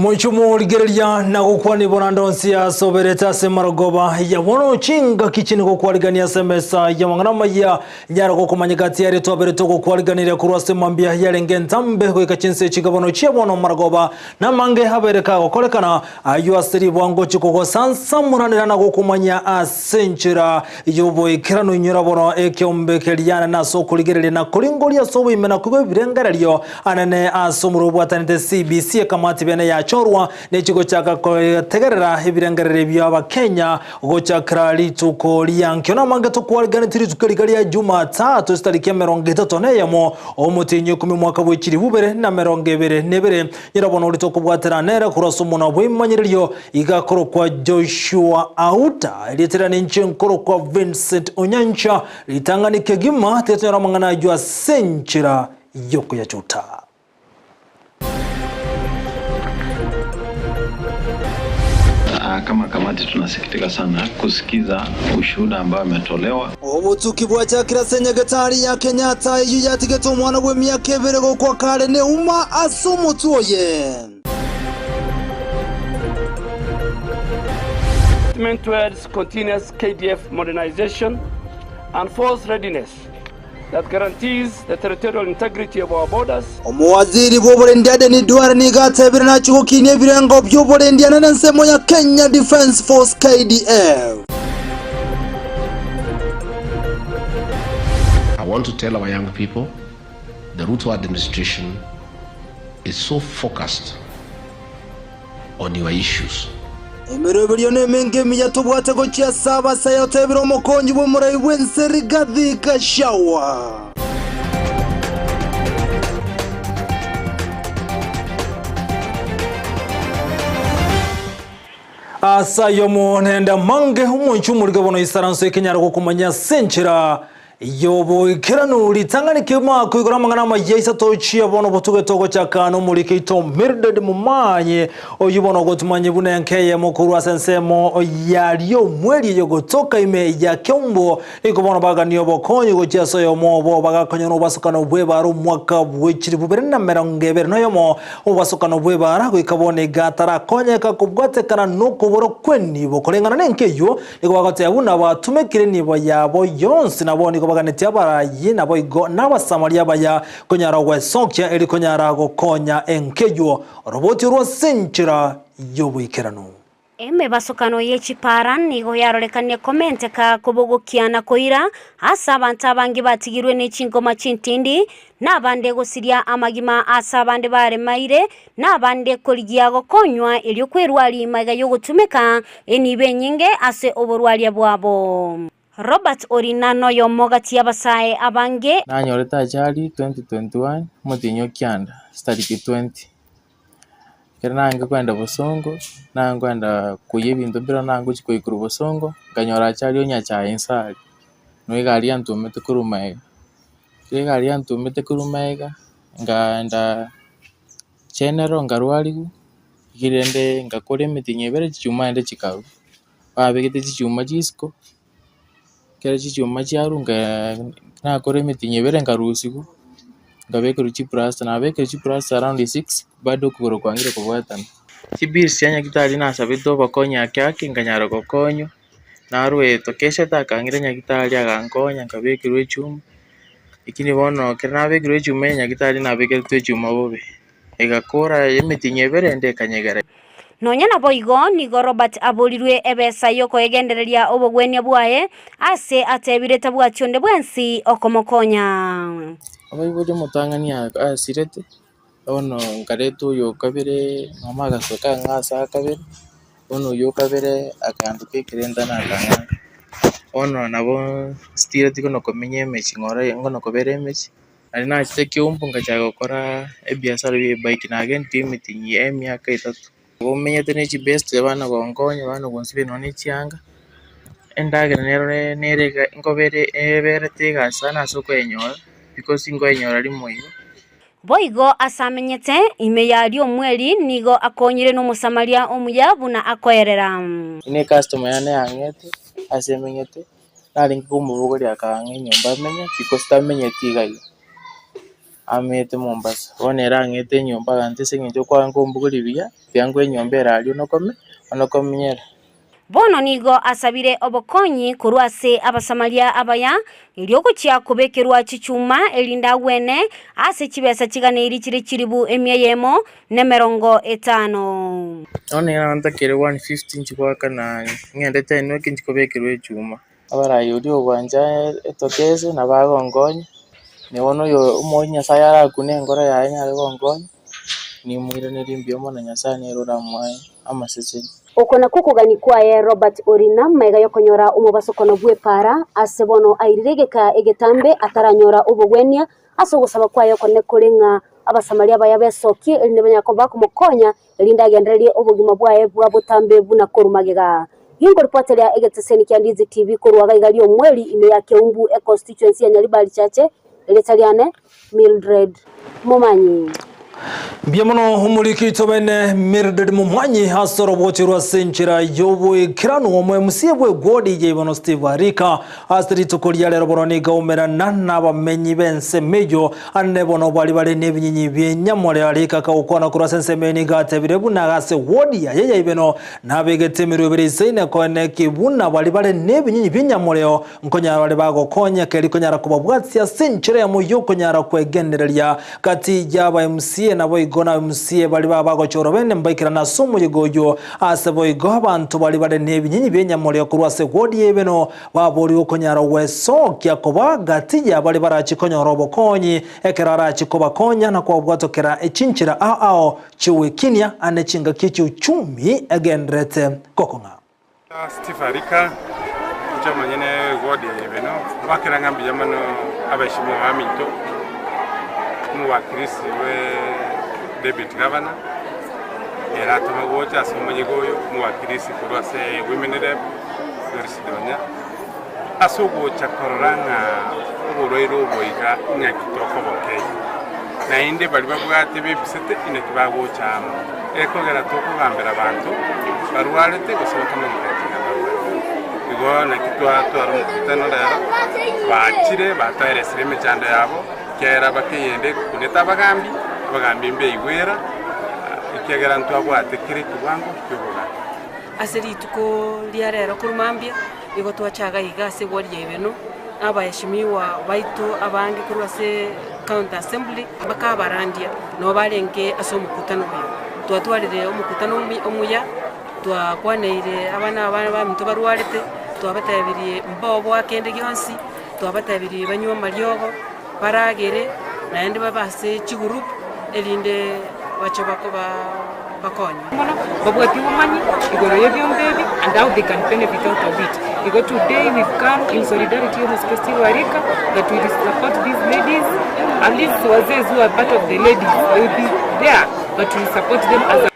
Moicho morigereria na gokwania boranda onsi asoberete ase marogoba ya bono chingaki chine gokwarigania ase emesa y'amang'ana amaya nyara gokomanyeka tiari twabere togokwariganiria korwa ase mambia yarenge entambe goika chinse chigabono chia bono marogoba namange abere kagokorekana ayio ase ribwango chikogosansamoranera na gokomanya ase enchera y'oboikeranu inyora bono ekeombe keria anene ase okorigereria na koringoria ase oboime na koigwa ebirengererio Anene ase omorwo obwatanete CBC ekamati bene yachorwa nechigochaka kotegerera ebirengererio bia abakenya gochakera rituko riankio namange tokwariganeti rituko riga ria Jumatatu chitariki emerongo etato na eyemo omotienyi ikomi omwaka bwe chilifu ibere na emerongo ebere na ebere nyora bono oria tokobwatera nere korwa ase omonwa bw'emanyererio iga akorokwa Joshua Auta erieta riane inche nkorokwa Vincent Onyancha ritang'ani kegima tetonyora amang'ana ayio ase enchera y'okoyachuta. Kama kamati tunasikitika sana kusikiza ushuhuda ambao ametolewa. Obotuki bwachakire ase nyagetari ya Kenyatta eyio yatigete omwana bw'emiaka ebere gokwa kare neuma ase omotwe oye. Commitment towards continuous KDF modernization and force readiness. that guarantees the territorial integrity of our borders. Omowaziri bw'oborendi Aden Duale nigo atebire nachie gokinia ebirengo bi'oborendi anene ensemo ya Kenya Defence Force KDF. I want to tell our young people the Ruto administration is so focused on your issues. Emeroberio nemenge emiya tobwate gochia ase abasae otebire omokonyi bw'omorai bw'ense Rigathi Gachagua. Ase ayio monende amange, omonche omorike bono isaranso ekenyare gokomanya ase enchera Y'oboikeranu ritang'ani kegima koigora amang'ana amaya isato chia bono botuge togochaka nomorike oito Mildred Momanyi oyio bono ogotumanyia buna enka eyemo korwa ase ensemo ya riomweri eyogotoka ime ya Keumbu nigo bono bagania obokonyi gochia ase oyomo obo bagakonyora obasokano bw'ebaara omwaka bwe chilifu bibere na emerongo ebere noyomo obasokano bw'ebaara goika bono iga atarakonyeka kobwatekana nokobora kw'enibo koreng'ana nenka eyio Nigo bagoteba buna batumekire enibo yabo yonsi, nabo nigo baganetie abarayi, naboigo n'Abasamaria abaya konyara gwesokia erio konyara gokonya enka eyio, oroboti orwo ase enchera y'oboikeranu. Emebasokano ye chipaara nigo yarorekanire komenteka kobogokia na koira ase abanto abange batigirwe ne chingoma chintindi, na abande gosiria amagima ase abande baremaire, na abande korigia gokonywa erio kwerwaria magega y'ogotumeka enibo enyinge ase oborwaria bwabo. Robert Orina noyomo gati y'abasae abange. Nanyorete ajali 2021 omotienyi o kianda chitariki 20, ekero nange kogenda bosongo, nange kogenda koiyia ebinto mbire nange gochia koiyia korwa bosongo, nkanyora ajali o nyachae inse aria, no egari yantomete korwa magega, ekero egari yantomete korwa magega, nkaenda General nkarwarigwa, rende ngakora emetienyi ebere chichuma naende chikarwa, babegete chichuma chisiko, ekero chichuma chiarwa nkaa nakora emetienyi ebere nkarusiwa, nkabekerwa chiplasta, nabekerwa chiplasta around six, bado okogoro kwangire kobwatana. Chibills chia nyagetari nasabete obokonyi ake ake nkanyara gokonywa, narwete kesha takang'ira nyagetari agankonya nkabekerwa echuma. Lakini bono ekero nabekerwe echuma eye nyagetari nabekeretwe echuma bobe, egakora emetienyi ebere ende ekanyegera. Nonya naboigo, nigo Robert aborirwe ebesa y'okoegendereria obogwenia bwaye, ase atebire tabwati onde bwensi okomokonya. Abaibori omotang'ani asirete, bono nkareta oyo okabere, mama agasoka ang'e ase akabere, bono oywo okabere akanduka ekerenta na akang'anga. Bono nabo nsitireti konya komenya emechie ng'ora ngonya kobera emechie, naende nachete Keumbu ngachaka gokora ebiasara bia ebike, nagendirie emetienyi ya emiaka etato. Nigo menyete ne chibeste bana gonkonya bana gonsibia nonya ne chianga, endagera nero nere iga nkobere eberete egasi sana ase okoyenyora, because nkoyenyora rimo igo. Boigo ase amenyete ime ya riomweri nigo akonyire n'Omosamaria omuya buna akoerera. Ne ecustomer yane yang'ete ase emenyete, narenge komobogoria akang'a enyomba amenye because tamenyeti iga iga. Amete Mombasa. Bono ere ang'ete enyomba agantebia ase eng'encho okwange kombogoria buya, tiga nkoe enyomba ere aria onokome, onokomenyera. Bono nigo asabire obokonyi korwa ase Abasamaria abaya, erio gochia kobekerwa chichuma, erinde agwene ase chibesa chiganeiri chire chilifu emia eyemo, nemerongo etano. Bono nigo ntakere 150 inche goakana ng'ende 10 eki inche kobekerwa echuma. Abarai oria ogwancha etokese nabo agonkonya, na bono oyo omoyio Nyasaye arakune enkoro yaye nyare gonkonya, nimoiranerie mbuya mono Nyasaye nere oramoe amaseseni. Oko nakwo okogania kwaye Robert Orina magega yokonyora omobasokono bw'epaara ase bono airire egeka egetambe ataranyora obogwenia ase ogosaba kwaye okonene kore ng'a Abasamaria abaya besokie erinde banyare koba bakomokonya erinde agendererie obogima bwaye bwa botambe buna korwa magega. Ginkoripoteria egeteseni kia Ndizi TV korwa gaiga ri'omweri ime ya Keumbu econstituency ya Nyaribari Chache, erieta riane Mildred Momanyi. Mbuya mono omoriki oito bene Mildred Momanyi ase oroboche rwa ase enchera y'oboikeranu omo MC bw'egwodi ya Ibono Steve Arika ase rituko ria rero bono nigo aumerana n'abamenyi b'ensemo eyio Ande bono baria bare nebinyinyi bi'enyamore arika akagokwana korwa ase ensemo eye nigo atebire buna ase wodi yaye ya ibeno nabegete emerwe ebere isaine koeneki buna baria bare nebinyinyi bi'enyamoreo nkonyara bare bagokonya keri konyara kobabwatia ase enchera eyemo y'okonyara kwegendereria gati y'aba MCA naboigo na MCA baria baba bagochorwa bene mbaikerane ase omoyega oyio ase boigo abanto baria bare nebinyinyi bi'enyamoreo korwa ase wodi ya ibeno Baboorigwe okonyara gwesokia koba gati ya baria barachie konyora obokonyi, ekero arachie kobakonya na kobabwatokera chinchera ao ao chi'ogwekinia ane chingaki chi'uchumi egendererete gokong'a. Steve Arika, inche omonyene ward ya Ibeno, ngwakera ng'a mbuya mono abaheshimiwa baminto, omowakilisi bwe deputy governor, ere atome gocha ase omoyega oyo, omowakilisi korwa ase women rep. Doris Donya, ase ogocha korora ng'a oborwaire obo iga ing'aki tokobokeyia, naende baria babwate bebisete inaki bagocha amo, ekogera tokogambera abanto barwarete gose batamanyekani ng'a mbarwarete. Igo naki twatwara omokutano rero, bachire batoeresire emechando yabo, ekiagera bakeyende ekunete abagambi, abagambi mbeigwera, ekiagera ntwabwate kera ekewango ki'obogambi. Ase rituko ria rero korwa mambia nigo twachaga iga ase egwari ya Ibeno, na abaheshimiwa baito abange korwa ase county assembly mpaka abarandia nabo barenge ase omokutano oyo. Twatwarire omokutano omuya, twakwaneire abana aba baminto barwarete, twabatebirie mbaoboa kende gionsi, twabatebirie banywe amariogo, baragere, naende babe ase chigroup erinde bache bakoba bakonywe. Mono babwati obomanyi igoro y'ebiombe ebi and how they can benefit out of it. Igo today we've come in solidarity omosike Steve Arika that we will support these ladies at least wazees who are part of the ladies they will be there but we support them as a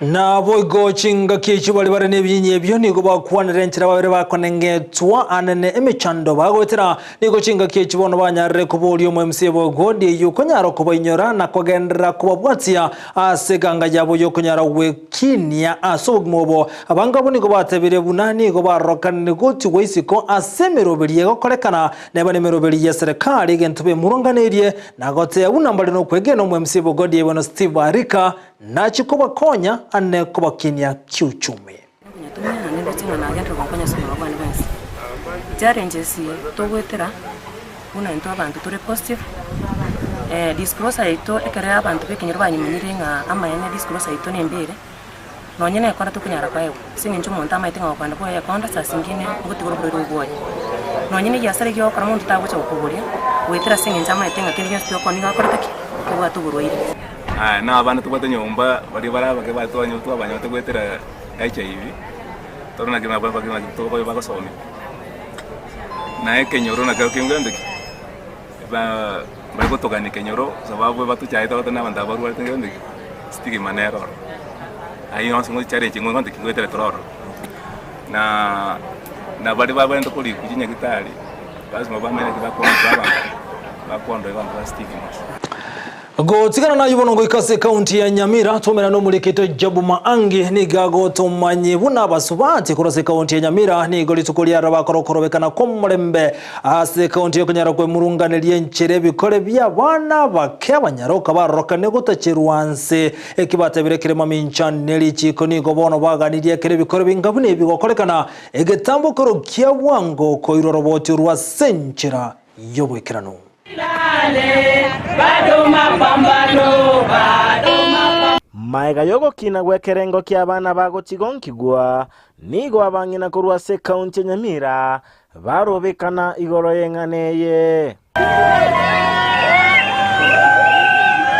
Naboigo chingaki echio baria bare nebinyinyi ebio nigo bakwanire enchera babere bakonengetwa anene emechando bagoetera. Nigo chingaki echio bono banyarire koboria omo-MCA bw'egodi eyio okonyara kobainyora na kogenderera kobabwatia ase eganga yabo y'okonyara gwekinia ase obogima obo. Abange abwo nigo batebire buna nigo barorokanire gotigwa isiko ase emeroberi egokorekana neba nemeroberi y'eserekari egento bemuronganeirie na goteba buna mbare nokwegena omo-MCA bw'egodi eyio bwana Steve Arika Nachie kobakonya ane kobakinia kiuchumi. Nkonyatumia naende ndoche ng'a nagenderere gonkonya ase obogima bwane bwensi. Challenges togoetera buna intwe abanto tore positive, disclosure yaito ekero abanto ba ekenyoro banyomanyire ng'a amaene disclosure yaito nembe ere, nonye na ekonda tokonyara koegwa, ase eng'encho omonto amaete ng'a gokoenda bwoye ekonda saa zingine ngotiga ore oborwaire obwo bwoye. Nonye na egiasara ekiya ogokora monto tagocha gokoboria, goetera ase eng'encho amaete ng'a kende gionsi pi okoonia nigo akorete ki? Kebwate oborwaire. Aya na abana tobwate nyomba baria bare abake twabanyorete goetera HIV, tore naki nabo tokoba bagosomia. Na ekenyoro nakero keng'ende ki, ba bari gotogania ekenyoro sababu batochaete bagotebi na abanto aba barwarete ng'ende ki, stigma nere ororo. Ayio yonsi ng'o challenge ng'o ng'ende ki ngoetera tore ororo. Na na baria babwenerete korikwa chinyagitari, lazima bamenye ki bakondoa abanto, bakondoa abanto ba stigmas. Gotigana naye bono goika ase ekaunti ya Nyamira twomera nomorikito Job Maangi nigo agotomanyi buna abasubati korwa ase ekaunti ya Nyamira nigo rituko riaro bakora okorobekana kw'omorembe ase ekaunti yokonyara kwemurunganeria enchera ebikore bi'abana abake abanyaroka barorokane gotacherwa nse eki batebire kere mamincha nerichiko nigo bono baganirie ekero ebikore binga buna ebi gokorekana egetambokero kia bwango koirwa roboti orwa ase enchera y'oboikeranu. Maega y'ogokina gw'ekerengo ki'abana bagochigonkigwa, nigo abang'ina korwa ase ekaunti ya Nyamira barobekana igoro y'eng'ana eye.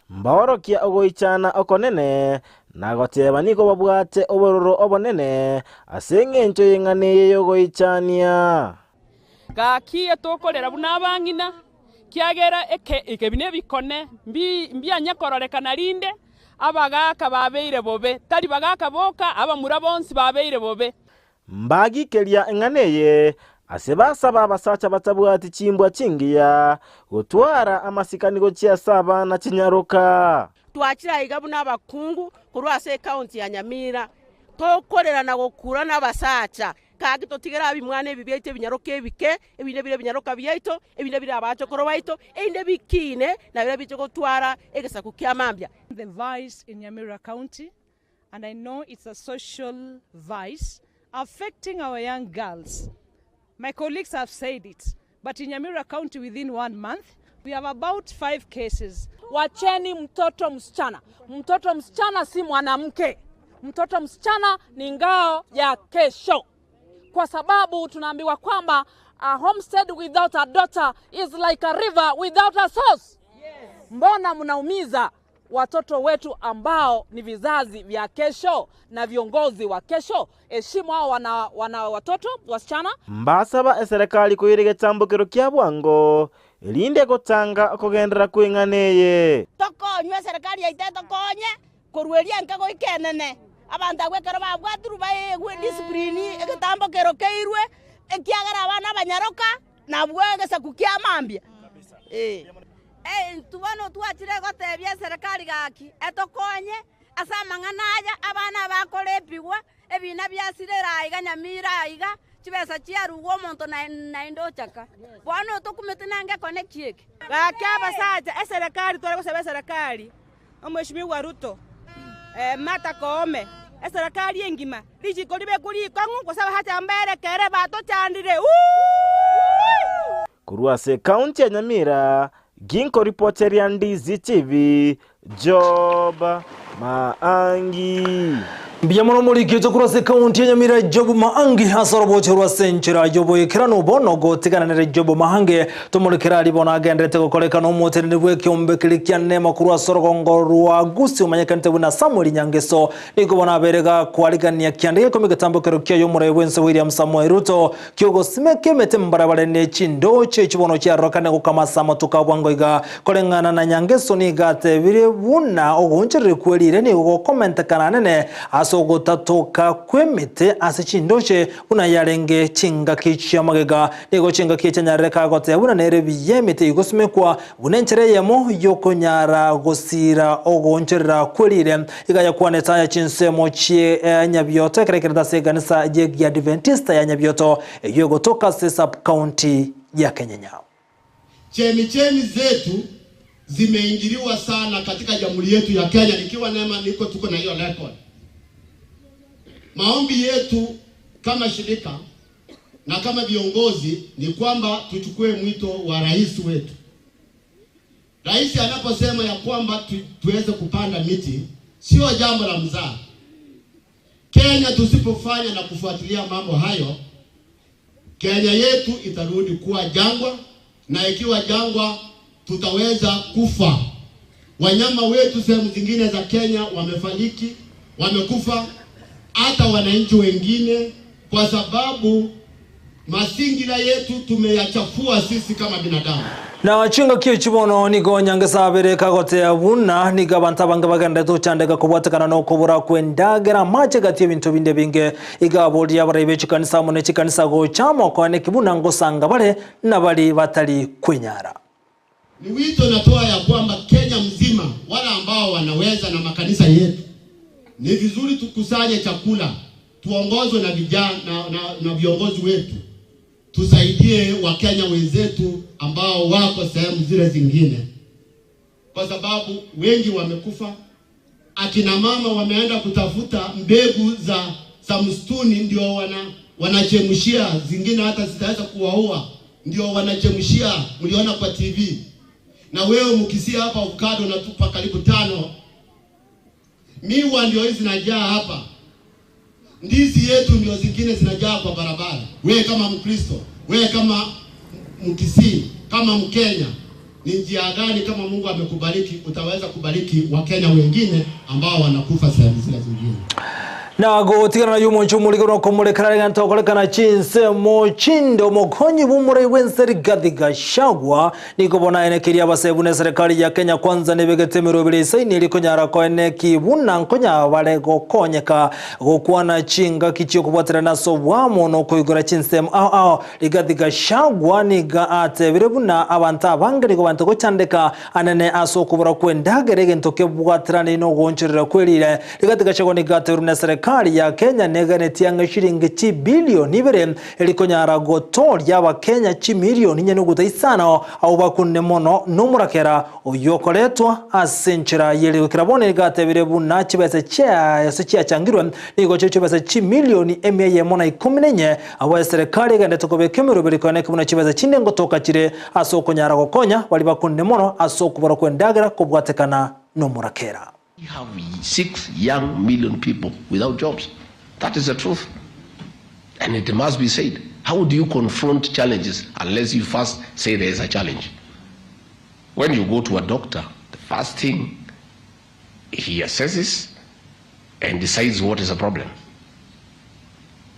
Mbaorokia ogoichana okonene, na goteba nigo babwate obororo obonene ase engencho y'eng'ana eye y'ogoichania. Gaki etokorera buna abang'ina, kiagera eke ebi nebikone mbianye kororekana rinde, abagaaka babeire bobe, tari bagaaka boka, abamura bonsi babeire bobe. Mbagikeria eng'ana eye ase basaba abasacha batabwati chimbwa chingiya gotwara amasikani gochia ase abana chinyaroka. Twachire aiga buna abakungu korwa ase ecounty ya Nyamira, tokorera na gokura nabasacha. Gaki totigere abimwana ebi biaito ebinyaroka ebike, ebinde bire ebinyaroka biaito, ebinde bire abachokoro baito, erinde bikiine, na biria biche gotwara egesaku kia mambia. The vice in Nyamira County and I know it's a social vice affecting our young girls. My colleagues have said it, but in Nyamira County within one month we have about 5 cases. Wacheni mtoto msichana. Mtoto msichana si mwanamke. Mtoto msichana ni ngao ya kesho, kwa sababu tunaambiwa kwamba a homestead without a daughter is like a river without a source. Yes. Mbona mnaumiza watoto wetu ambao ni vizazi vya kesho na viongozi wa kesho? Heshimu hao wana, wana watoto wasichana. Mbasaba eserekari koira egetambokero kia bwango erinde gotanga okogenderera kw'eng'ana eye. Tokonywe eserekari yaito etokonye korwa eria enke goika enene, abanto abwo ekero babwatirwe baegwe discipline egetambokero keirwe, ekiagera abana abanyaroka nabwo egesaku kia mambia. Eh. Intwe bono twachire gotebia eserekari gaki etokonye ase amang'ana aya, abana abakorepigwa, ebina biasirire aiga Nyamira aiga, chibesa chiarugwa omonto naende ochaka. Bono otokumete nange ekone ki eke? Gaki abasacha, eserekari tware gosaba eserekari, Omweshimiwa Ruto, Martha Koome, eserekari engima, richiko ribekwe rikong'u gose abasacha mberekere batochandire uuii. Korwa ase ekaunti ya Nyamira, ginkoripoteria Ndizi TV, Job Maangi. Mbuya mono morikete korwa ase ekaunti ya Nyamira Job Maangi ase oroboche rwa ase enchera y'oboikeranu bono gotigana nere Job Maangi tomorekere aria bono agenderete gokorekana omoteneneri bw'ekeombe keria kia Nema korwa ase orogongo rwa Gusii omanyekanete buna Samuel Nyangeso nigo bono abeire gakwarigania kianda gekomi egetambokero kiaye omorai bw'ense William Samoei Ruto Ki'ogosimeka emete mbarabare ne chindooche chibono chiarorokane gokama ase amatuko a bwango iga. Koreng'ana na Nyangeso nigo atebirie buna ogoonchoreria kwe riire nigo gokomentekana anene ase ogotatoka kw'emete ase chindooche buna yarenge chingaki chi'amagega. Nigo chingaki echianyarire kagoteba buna nere buya emete egosimekwa buna enchera eyemo y'okonyara gosiira ogoonchorera kwe riire. Iga yakwanete aya chinsemo chie Nyabioto ekero ekerete ase ekanisa y'Egiadventista ya Nyabioto eyio egotoka ase sub-county ya Kenyenya. Chemichemi zetu zimeingiliwa sana katika jamhuri yetu ya Kenya, nikiwa NEMA niko tuko na hiyo record. Maombi yetu kama shirika na kama viongozi ni kwamba tuchukue mwito wa rais wetu. Rais anaposema ya kwamba tu, tuweze kupanda miti sio jambo la mzaha. Kenya tusipofanya na kufuatilia mambo hayo, Kenya yetu itarudi kuwa jangwa, na ikiwa jangwa tutaweza kufa. Wanyama wetu sehemu zingine za Kenya wamefariki, wamekufa, hata wananchi wengine, kwa sababu mazingira yetu tumeyachafua sisi kama binadamu. Na chingaki echi bono nigo Nyangesa abere kagotea buna nigo abanto abange bagenderete gochandeka kobwatekana nokobora kw'endagera, amache gati y'ebinto binde ebinge. Iga aboria abarai be chikanisa amo ne chikanisa gocha amo koaneki buna ngosanga bare nabari batari kwenyara. Ni wito natoa ya kwamba Kenya mzima wale ambao wanaweza na makanisa yetu, ni vizuri tukusanye chakula, tuongozwe na vijana na viongozi wetu, tusaidie Wakenya wenzetu ambao wako sehemu zile zingine, kwa sababu wengi wamekufa. Akina mama wameenda kutafuta mbegu za msituni, ndio wanachemshia, zingine hata zitaweza kuwaua, ndio wanachemshia, mliona kwa TV. Na wewe mkisia hapa avocado natupa karibu 5, miwa ndio hizi zinajaa hapa, ndizi yetu ndio zingine zinajaa kwa barabara. Wewe kama Mkristo, wewe kama Mkisii, kama Mkenya, ni njia gani kama Mungu amekubariki utaweza kubariki Wakenya wengine ambao wanakufa sehemu zile zingine? Na gotigana yumo nchumuliko no kumurekera ganto kolekana chinse mo chindo mokonyi bumure wenseri Rigathi Gachagua nikobona enekiria basebu ne serikali ya Kenya Kwanza nebegete mirobere isaini likonyara ko eneki buna nkonya bare gokonyeka gokwana chinga kichio kubwatira naso bwamo no koigora chinse ao ao Rigathi Gachagua niga atebire buna abantu abange niko bantu gochandeka anene aso kubura kwendagere gento kebwatira no goncherera kwelire Rigathi Gachagua niga atebire na serikali ya Kenya neganetia shilingi chi bilioni ibere elikonyara gotoria abakenya chi milioni 4.5 au bakunne mono numurakera oyokoretwa ase enchera yerigokera bono egatebire buna chibesa chia chiachangirwe nigo chio chibesa chi milioni 114 abo serikali egendete kobeka emeroberi koneke buna chibesa chinde ngotoka chire ase okonyara gokonya bari bakunne mono ase okobora kwendagera kobwatekana nomurakera. We have 6 young million people without jobs. That is the truth. And it must be said. How do you confront challenges unless you first say there is a challenge? When you go to a doctor, the first thing he assesses and decides what is a problem.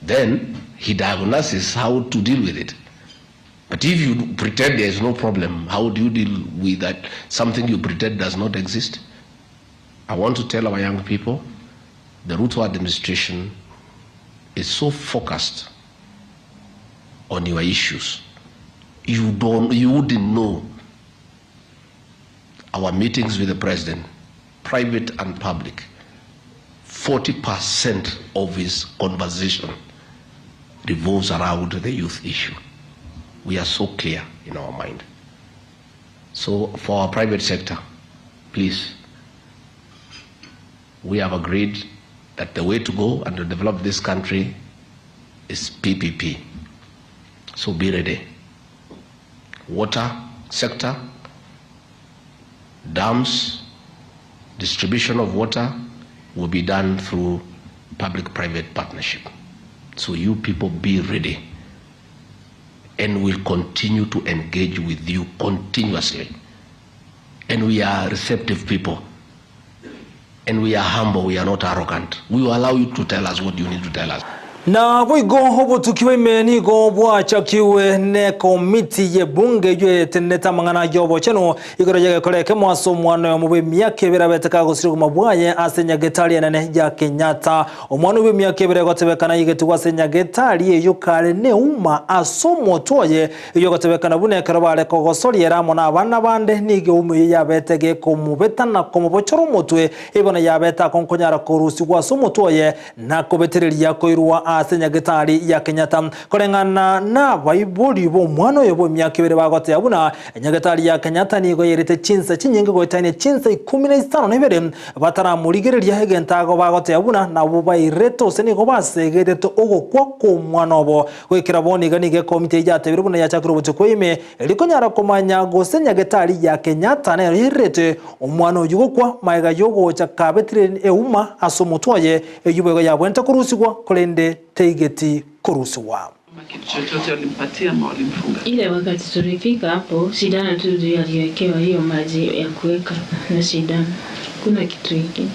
Then he diagnoses how to deal with it. But if you pretend there is no problem, how do you deal with that something you pretend does not exist? I want to tell our young people, the Ruto administration is so focused on your issues. You wouldn't know our meetings with the president, private and public, 40% of his conversation revolves around the youth issue. We are so clear in our mind. So for our private sector, please, we have agreed that the way to go and to develop this country is PPP. So be ready. Water sector, dams, distribution of water will be done through public-private partnership. So you people be ready. And we'll continue to engage with you continuously. And we are receptive people. And we are humble, we are not arrogant. We will allow you to tell us what you need to tell us. Na boigo obotuki bwa bwachakiwe ne komiti ye bunge yeteneta mang'ana yobocheno igoro yegekoreke mwaso omwana oyo bwe miaka ebere abeteka gosirigwa mabwaye ase nyagetari enene ya Kenyatta. Omwana bwe miaka ebere gotebekana yigetigwa ase nyagetari eyo kare neuma ase omotwe oye eyo gotebekana buna ekero bare kogosoriera amo na abana bande nigo ume yabete gekomobeta na komobochora omotwe ebona yabete akonkonyara korusigwa ase omotwe oye na kobetereria koirwa ase nyagetari ya Kenyatta koreng'ana na baibori bo omwana oyo bwa emiaka ebere bagotea buna nyagetari ya Kenyatta nigo yerete chinsa chinyinge goetania chinsa 15 bataramurigereria egentago bagotea buna nabo bairete ose nigo basegerete ogokwa kwa omwana obo goikera bono iga nigo ekomiti yatebire buna yachakire obotuko ime erikonyara komanya gose nyagetari ya Kenyatta nero yerete omwana oyo gokwa maega yogocha kabetire euma ase omotwe oye eywo boigo yabwente korusigwa korende teigeti korusiwa. Kitu chochote walimpatia ama walimfunga? Ile wakati tulifika hapo, sindano tu ndio aliwekewa hiyo maji ya kuweka na sindano, kuna kitu ingine.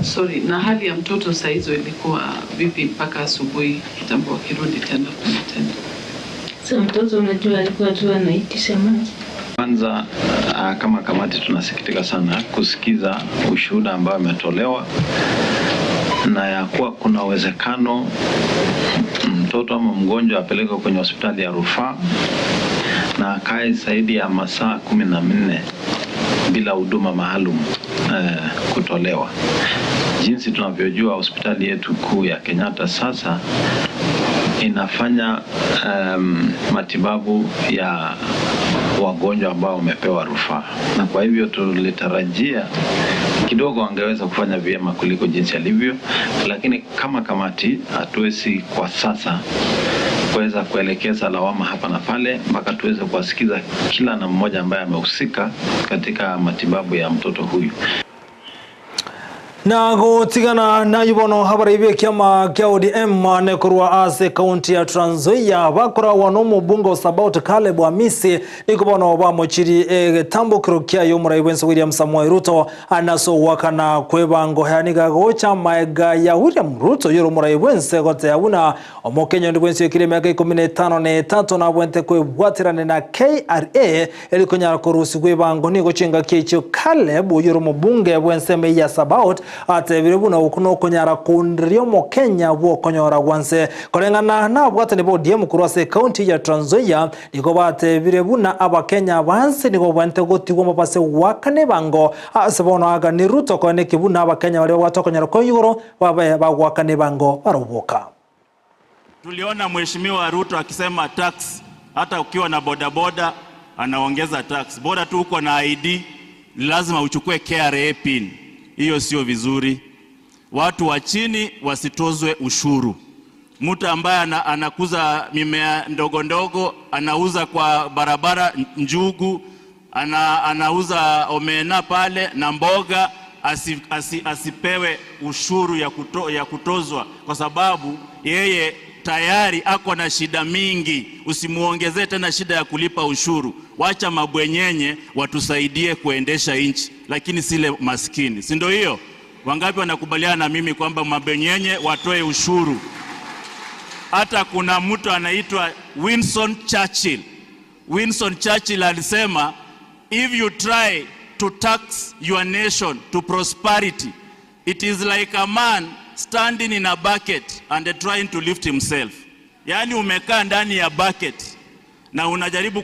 Sorry, na hali ya mtoto saa hizo ilikuwa vipi mpaka asubuhi kitambo wakirudi tena kuna tena? Sasa mtoto unajua alikuwa tu anaitisha maji. Kwanza kama kamati tunasikitika sana kusikiza ushuhuda ambao umetolewa na ya kuwa kuna uwezekano mtoto ama mgonjwa apelekwe kwenye hospitali ya rufaa na akae zaidi ya masaa 14 bila huduma maalum kutolewa. Jinsi tunavyojua hospitali yetu kuu ya Kenyatta sasa inafanya matibabu ya wagonjwa ambao wamepewa rufaa, na kwa hivyo tulitarajia kidogo angeweza kufanya vyema kuliko jinsi alivyo, lakini kama kamati hatuwezi kwa sasa kuweza kuelekeza lawama hapa na pale mpaka tuweze kuwasikiza kila na mmoja ambaye amehusika katika matibabu ya mtoto huyu. Na gutigana na ibono habari bie kiama kia ODM nekorwa ase kaunti ya Trans Nzoia bakoragwa no mubunge Sabaot Caleb Amisi niko bamochiri egitambukiro kiayo omorai bwense William Samoei Ruto anaso wakana kwebango heaniga gocha maega ya William Ruto yoro omorai bwense gotea buna omokenya onde bwense okire emiaka 13 nabwente kwebwatirane na KRA erikonyara korusigwa ebango nigo chingaki echio Caleb oyoro omobunge bwenseme ya Sabaot atebire buna okuno konyara kundiria omokenya bwokonyora gwanse koreng'ana na abwatani ba ODM korwa ase ekaunti ya Trans Nzoia nigo batebire buna abakenya banse nigo bwente gotigwa mabase gwakana ebango ase bono aga ni Ruto koeneki buna abakenya baria babwate okonyora kwa igoro babe bagwakana ebango baroboka. Tuliona Mheshimiwa Ruto akisema tax, hata ukiwa na bodaboda anaongeza tax, bora tu uko na ID lazima uchukue KRA pin. Hiyo sio vizuri. Watu wa chini wasitozwe ushuru. Mtu ambaye anakuza mimea ndogo ndogo, anauza kwa barabara njugu, anauza omena pale na mboga, asipewe ushuru ya kutozwa, kwa sababu yeye tayari ako na shida mingi. Usimuongezee tena shida ya kulipa ushuru. Wacha mabwenyenye watusaidie kuendesha nchi, lakini sile maskini, si ndio hiyo? Wangapi wanakubaliana na mimi kwamba mabwenyenye watoe ushuru? Hata kuna mtu anaitwa Winston Churchill. Winston Churchill alisema, if you try to tax your nation to prosperity, it is like a man standing in a bucket and trying to lift himself. Yaani umekaa ndani ya bucket na unajaribu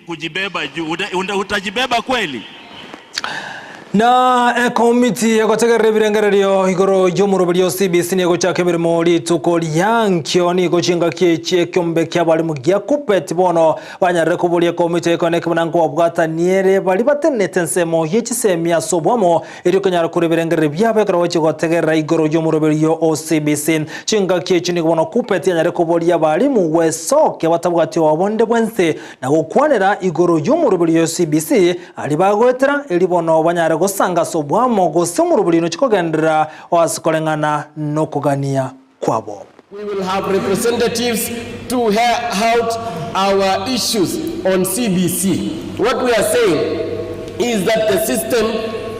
kujibeba juu. Utajibeba kweli? Na ekomiti egotegerera ebirengererio igoro y'omoroberi o CBC nigochaka emirimo rituko riankio nigo chingaki echi ekiombe kia abarimu gia KUPPET bono banyarire koboria ekomiti ekone buna nkobwataniere bari batenete ensemo ya chisemi ase obwamo erio konyara kore ebirengererio biabo ekero gochigotegerera igoro y'omoroberi o CBC. Chingaki echi nigo bono KUPPET yanyarire koboria abarimu gwesokia batabwati obonde bwense na gokwanera igoro y'omoroberi o CBC ari bagoetera eri bono banyare gosanga sobwamo gose omoroberi chikogenderera ase nokogania kwabo. We will have representatives to hear out our issues on CBC. What we are saying is that the system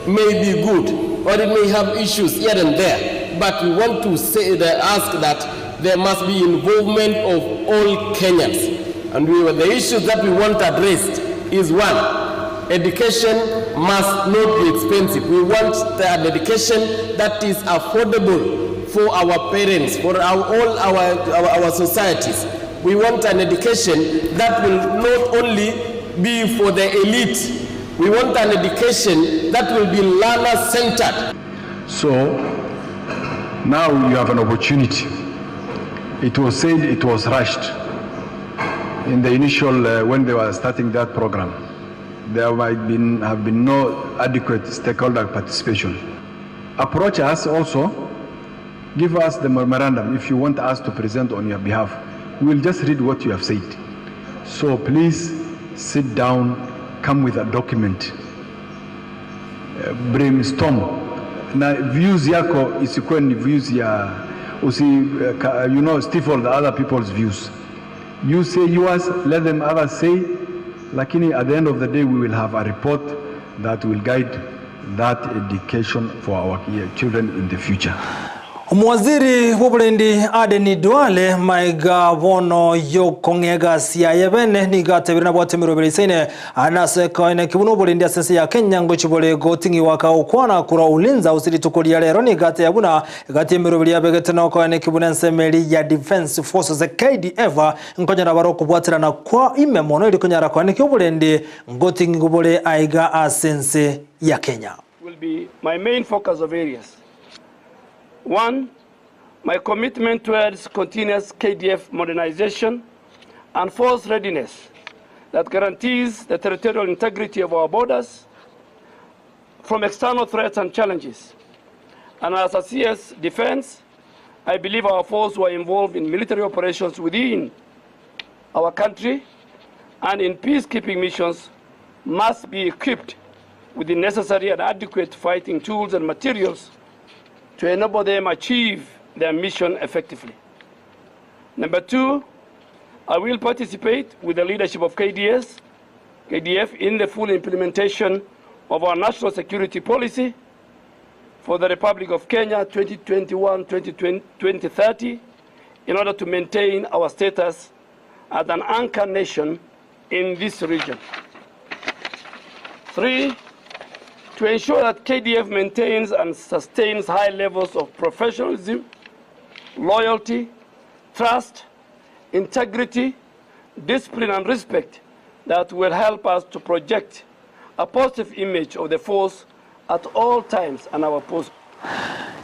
may be good or it may have issues here and there, but we want to ask that there must be involvement of all Kenyans. And the issues that we want addressed is one, education must not be expensive. We want an education that is affordable for our parents, for all our societies. We want an education that will not only be for the elite. We want an education that will be learner-centered. So now you have an opportunity. It was said it was rushed in the initial, when they were starting that program. There might have been no adequate stakeholder participation. Approach us also, give us the memorandum if you want us to present on your behalf. We will just read what you have said. So please sit down, come with a document, brainstorm. Na views yako isikuwe ni views ya, usi, you know, stifle the other people's views. You say yours, let them others say, lakini at the end of the day we will have a report that will guide that education for our children in the future. Omowaziri bw'oborendi Aden Duale maega bono y'okong'ea egasi yaye bene nigo atebire nabwate emeroberi eisaine nase koeneki buna oborendi ase ense ya Kenya ngochi bore goting'igwa kagokwana korwa Ulinzi House rituko ria rero nigo atebia buna egati y'emeroberi yabegete nokoeneki buna ensemo eria ya Defence Forces KDF nkonyora bare okobwaterana kwa ime mono erio konyara koeneki oborendi ngoting'igwa bore aiga ase ense ya Kenya. Will be my main focus of areas. One, my commitment towards continuous KDF modernization and force readiness that guarantees the territorial integrity of our borders from external threats and challenges. And as a CS Defense, I believe our force were involved in military operations within our country and in peacekeeping missions must be equipped with the necessary and adequate fighting tools and materials to enable them achieve their mission effectively. Number two, I will participate with the leadership of KDS, KDF in the full implementation of our national security policy for the Republic of Kenya 2021-2030 in order to maintain our status as an anchor nation in this region. Three, to ensure that KDF maintains and sustains high levels of professionalism, loyalty, trust, integrity, discipline, and respect that will help us to project a positive image of the force at all times and our post.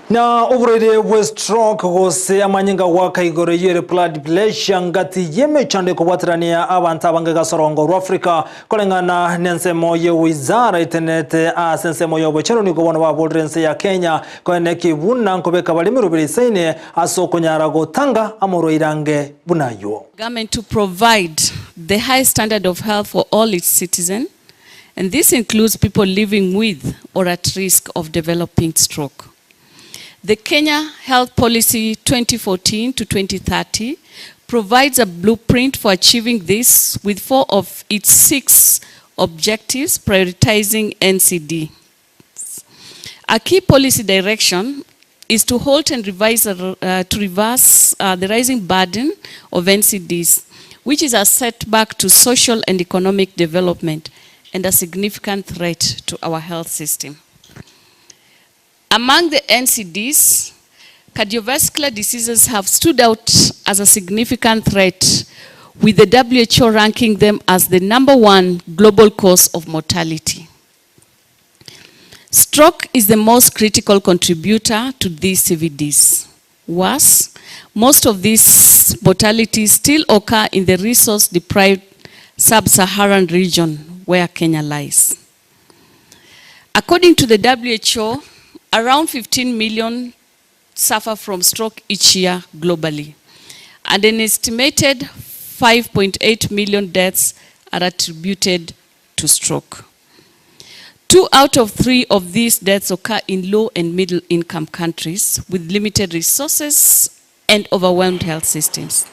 Na oborwaire bwe stroke gose amanyinga gwaka igoro eyio ere blood pressure ngati y'emechando ekobwaterania abanto abange gasorongo rwa Africa koreng'ana n'ensemo ye wizara etenenete ase ensemo y'obochenu nigo bono baborire ense ya Kenya koeneki buna nkobeka bare emeroberi eisaine ase okonyara gotanga amorwaire ange buna aywo. Government to provide the high standard of health for all its citizens and this includes people living with or at risk of developing stroke. The Kenya Health Policy 2014 to 2030 provides a blueprint for achieving this with four of its six objectives prioritizing NCD. A key policy direction is to halt and revise, to reverse the rising burden of NCDs, which is a setback to social and economic development and a significant threat to our health system. Among the NCDs, cardiovascular diseases have stood out as a significant threat, with the WHO ranking them as the number one global cause of mortality. Stroke is the most critical contributor to these CVDs. Worse, most of these mortalities still occur in the resource-deprived sub-Saharan region where Kenya lies. According to the WHO, around 15 million suffer from stroke each year globally, and an estimated 5.8 million deaths are attributed to stroke. 2 out of 3 of these deaths occur in low and middle income countries with limited resources and overwhelmed health systems.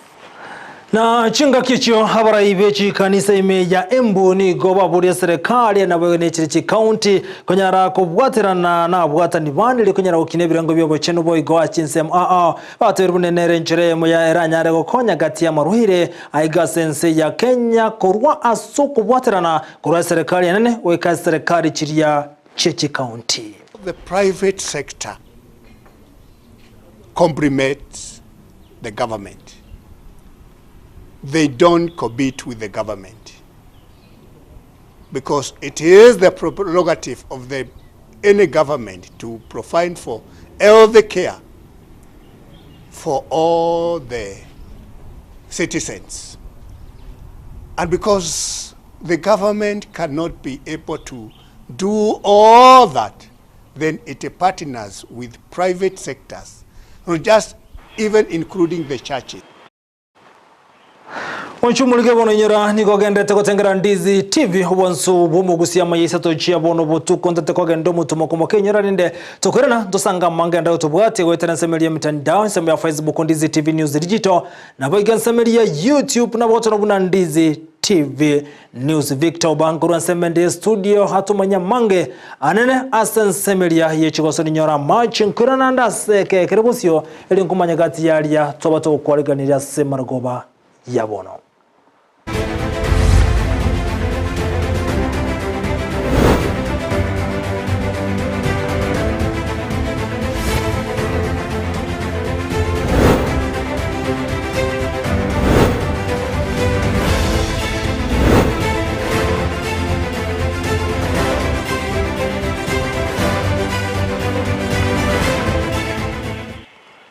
Na chingaki echio abarai be chikanisa ime ya Embu nigo baboria serikali naboigo ne chire chikaunti konyara kobwaterana na abwatani bande erio konyara gokina ebirengo biobochenu boigo ase chinsemo ao batebirie buna nere enchera eyemo ya eranyare gokonya gati y'amarwaire aiga ase ense ya Kenya korwa ase okobwaterana korwa eserekari enene goika eserekari chiria chie chikaunti. The private sector complements the government. They don't compete with the government because it is the prerogative of the any government to provide for health care for all the citizens. And because the government cannot be able to do all that, then it partners with private sectors, not just even including the churches. Onchumurike bono inyora nigo ogenderete gotengera Ndizi TV obonsu bw'omogusia amaya isato chia bono botuko ntate kogenda omotumo komoka inyora rinde tokoirana tosanga amangenda tobwate goetera ensemo eria emitandao ensemo ya Facebook Ndizi TV News Digital nabo iga ensemo eria YouTube nabo gotono buna Ndizi TV News. Victor Obango korwa ensemo ende studio atomanye amange anene ase ensemo eria ye chigosori nyora amache nkoirana ande ase ekekere bosio eri nkomanya gati yaria toba togokwariganiria ase marogoba ya bono.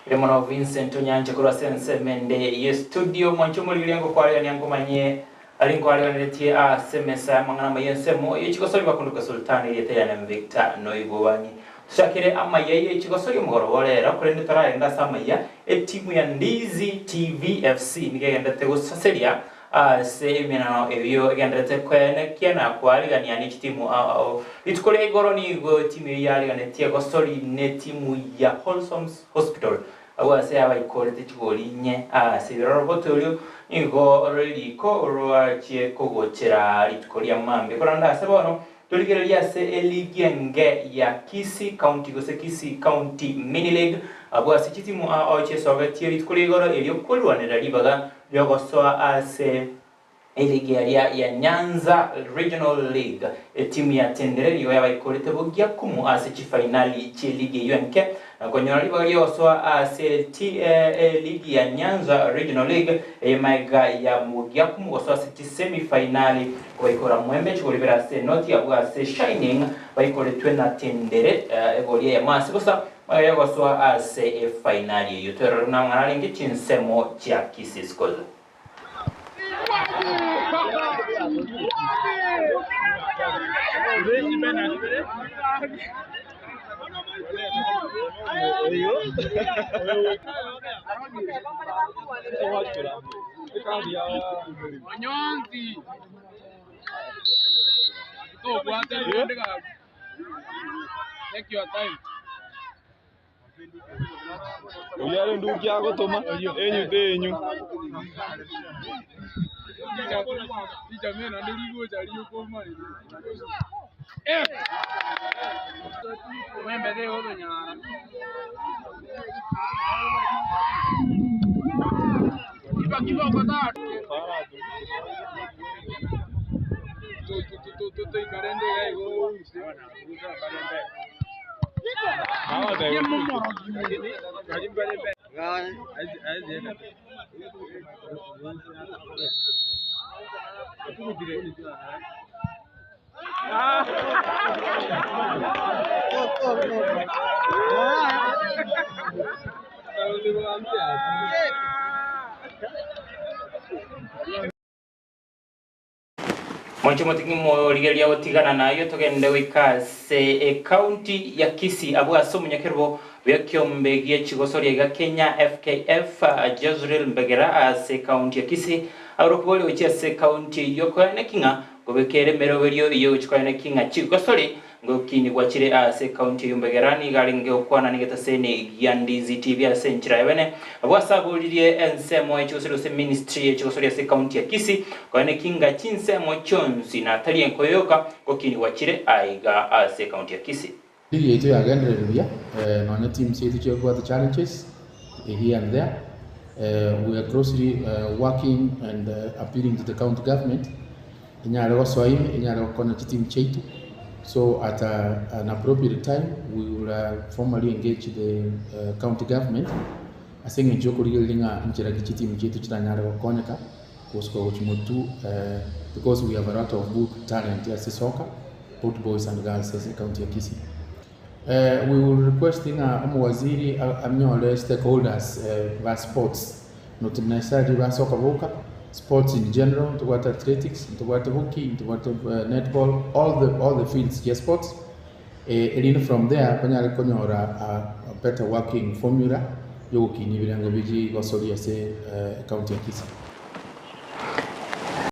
Ere mono Vincent Onyancha korwa ase ensemo ende ye studio mwanche omorigereria ngokwarigania nkomanye aria nkwariganeretie ase emesa y'amang'ana amaya ensemo ye chigosori bakondoka Sultani erieta riane Victor Noigwani. Tochakere amaya ye chigosori omogoroba ore ero korende toragende ase amaya etimu ya Ndizi TV FC nigo egenderete gosaseria ase emenano eyio egenderete koenekia na koarigania ne chitimu ao ao. Rituko ria igoro nigo etimu eyio yariganetie gosori netimu ya Wholesomes Hospital agwo ase abaikorete chigori inye ase ebiroro Orogoto nigo rore riko rwachie kogochera rituko ria mambia. Korende ase bono Torigererie ase eligi enge ya Kisii County gose Kisii County Mini League, abwo ase chitimu ao chiesogetie rituko ria igoro erio kwerwanera ribaga riogosoa ase eligi eria ya Nyanza Regional League. Etimu ya Tendere nigo yabaikorete bogiakumu ase chifainali chi'eligi eyio enke na konyora ribaga riogosoa ase eligi ya Nyanza Regional League eye magega ya bogiakumu gosoa ase chisemi fainali Kobaikora mwembe chigoribera ase enoti abwo ase Shining baikoretwe na Tendere egori eyemo ase bosa magega yogosoa ase efainali eyio. Twerore buna amang'ana arenge chinsemo chia Kisii Schools. Oyio are nduki agotoma enyu tenyu. Moche motige morigereria gotigana nayio togende goika ase ecounty ya Kisii abwo ase omonyakerobo bw'ekiombe gie chigosoria iga Kenya FKF Jezreel Mbegera ase ecounty ya Kisii aorokiboria gochia ase ecounty eyio koeneki ng'a kobekera emeroberio eyio gochia koeneki ng'a chigosori Ngokinigwa chire ase ekaunti eyio Mbegera nigo arenge gokwana negetaseni gia Ndizi TV ase enchera ya bene. Abwo ase aboririe ensemo ye chigosori gose ministry ye chigosori ase ekaunti ya Kisii koeneki nga chinsemo chionsi na tari enkoyo yoka ngokinigwa chire aiga ase ekaunti ya Kisii. Ligi yaito yagenderire buya nonya team chiaito chiabwate challenges here and there we are closely working and appealing to the county government Enyare gosoa ime, enyare gokonya chitimu chiaito, so at an appropriate time we will formally engage the county government ase eng'encho yokorigereria ng'a nchera ki chitimu chiaito chiranyare gokonyeka gosuka gochia motwe because we have a lot of good talent ase soccer both boys and girls ase ecounty ya Kisii. We will request ng'a omowaziri anyore stakeholders ba sports not necessarily ba soka boka, sports in general, ntobwate athletics, ntobwate hockey, ntobwate netball, all the all the fields chia sports erinde from there banyare konyora a better working formula yogokinia ebirengo biria gosoria ase ecounty ya Kisii.